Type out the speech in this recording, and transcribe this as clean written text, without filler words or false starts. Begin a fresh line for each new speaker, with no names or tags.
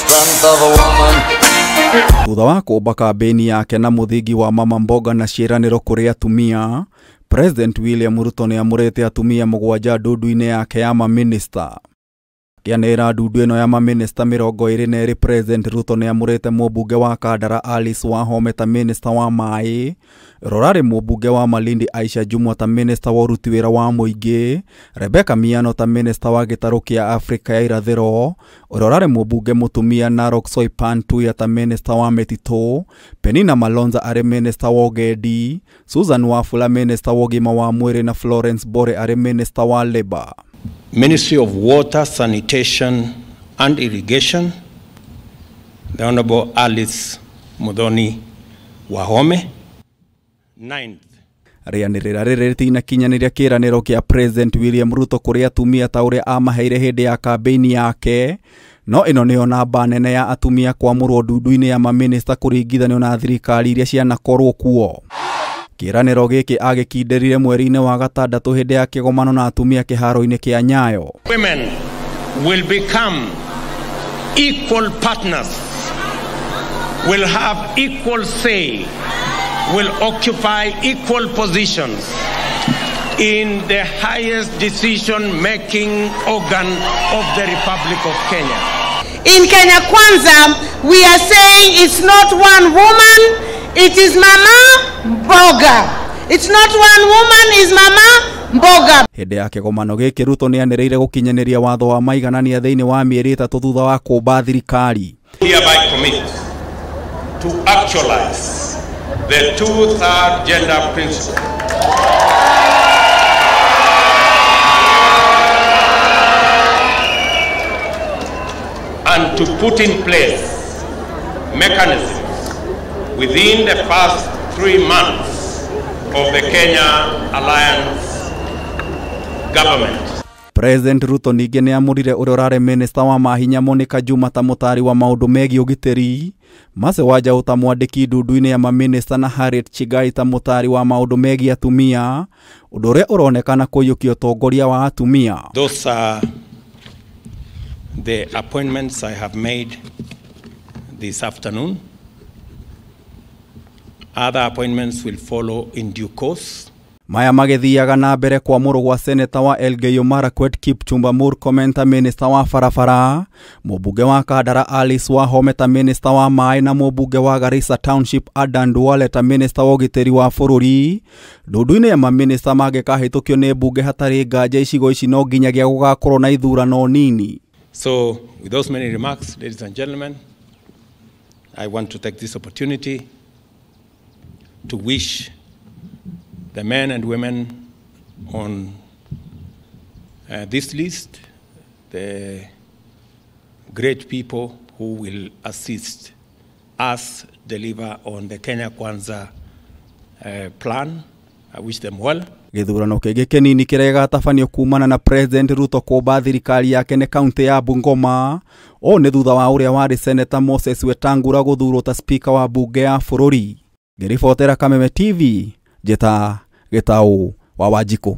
strength of a woman.
Thutha wa kũmba kambĩini yake na mũthingi wa mama mboga na ciĩranĩro kũrĩ atumia, President William Ruto nĩamũrĩte atumia 7 ndundu-inĩ yake ya mamĩnĩsta. Akĩanĩrĩra ndundu ĩno ya mamĩnĩsta 22, President Ruto nĩamũrĩte mũmbunge wa Kandara Alice Wahome ta mĩnĩsta wa maĩ, Rorarĩ mũmbunge wa Malindi Aisha Jumwa ta mĩnĩsta wa ũruti wĩra wa mũingĩ, Rebecca Miano ta mĩnĩsta wa gĩtarũ kĩa Afrika ya irathĩro, Rorarĩ mũmbunge mũtumia Narok Soipan Tuya ta mĩnĩsta wa mĩtitũ, Penina Malonza arĩ mĩnĩsta wa ũgendi, Susan Wafula mĩnĩsta wa ũgima wa mwĩrĩ na Florence Bore arĩ mĩnĩsta wa Labour.
Ministry of Water, Sanitation and Irrigation, the Honorable Alice Muthoni Wahome. Ninth.
Rĩanĩrĩra rĩrĩ rĩtinakinyanĩria kĩĩranĩro kĩa President William Ruto kũrĩ atumia ta ũrĩa amaheire hĩndĩ ya kambĩini yake, no ĩno nĩyo namba nene ya atumia kwamũrwo ndundu-inĩ ya mamĩnĩsta kũringithanio na thirikari iria cianakorwo kuo. Kĩĩranĩro gĩkĩ agĩkindĩrire mweri-inĩ wa gatandatũ hĩndĩ ya kĩgomano na atumia kĩharo-inĩ kĩa Nyayo.
Women will become equal partners, will have equal say, will occupy equal positions in the highest decision-making organ of the Republic of Kenya.
In Kenya Kwanza, we are saying it's not one woman, it is Mama Mboga. It's not one woman, it's Mama Mboga.
Hĩndĩ ya kĩgomano gĩkĩ Ruto nĩanĩrĩire gũkinyanĩria watho wa maiganania thĩinĩ wa mĩeri 3 thutha wa kũmba thirikari.
Hereby commit to actualize the two-third gender principle. And to put in place mechanisms within the first 3 months of the Kenya Alliance government.
President Ruto ningĩ nĩamũrire ũrĩa ũrarĩ mĩnĩsta wa mahinya Monica Juma ta mũtari wa maũndũ megiĩ ũgitĩri, Mercy Wanjaũ ta mwandĩki ndundu-inĩ ya mamĩnĩsta na Harriet Chigai ta mũtari wa maũndũ megiĩ atumia, ũndũ ũrĩa ũronekana kũiyũkia ũtongoria wa atumia.
Those are the appointments I have made this afternoon. Other appointments will follow in due course.
Maya magĩthiaga na mbere kwamũrwo gwa seneta wa Elgeyo Marakwet Kipchumba Murkomen ta mĩnĩsta wa barabara, mũmbunge wa Kandara Alice Wahome ta mĩnĩsta wa maĩ na mũmbunge wa Garissa Township Adan Duale ta mĩnĩsta wa ũgitĩri wa bũrũri. Ndundu-inĩ ya mamĩnĩsta mangĩkahĩtũkio nĩ mbunge hatarĩ nganja icigo ici no nginyagia gũgakorwo na ithurano nini.
So, with those many remarks, ladies and gentlemen, I want to take this opportunity to wish the men and women on this list, the great people who will assist us deliver on the Kenya Kwanza plan. I wish them well.
Gĩthurano kĩngĩ kĩnini kĩrĩa gĩgatabanio kumana na President Ruto kũmba thirikari yake nĩ kaunti ya Bungoma. Ũũ nĩ thutha wa ũrĩa warĩ Seneta Moses Wetangula gũthurwo ta speaker wa mbunge ya bũrũri. Ngĩribotera Kameme TV, Njĩta Gĩtaũ wa Wanjikũ.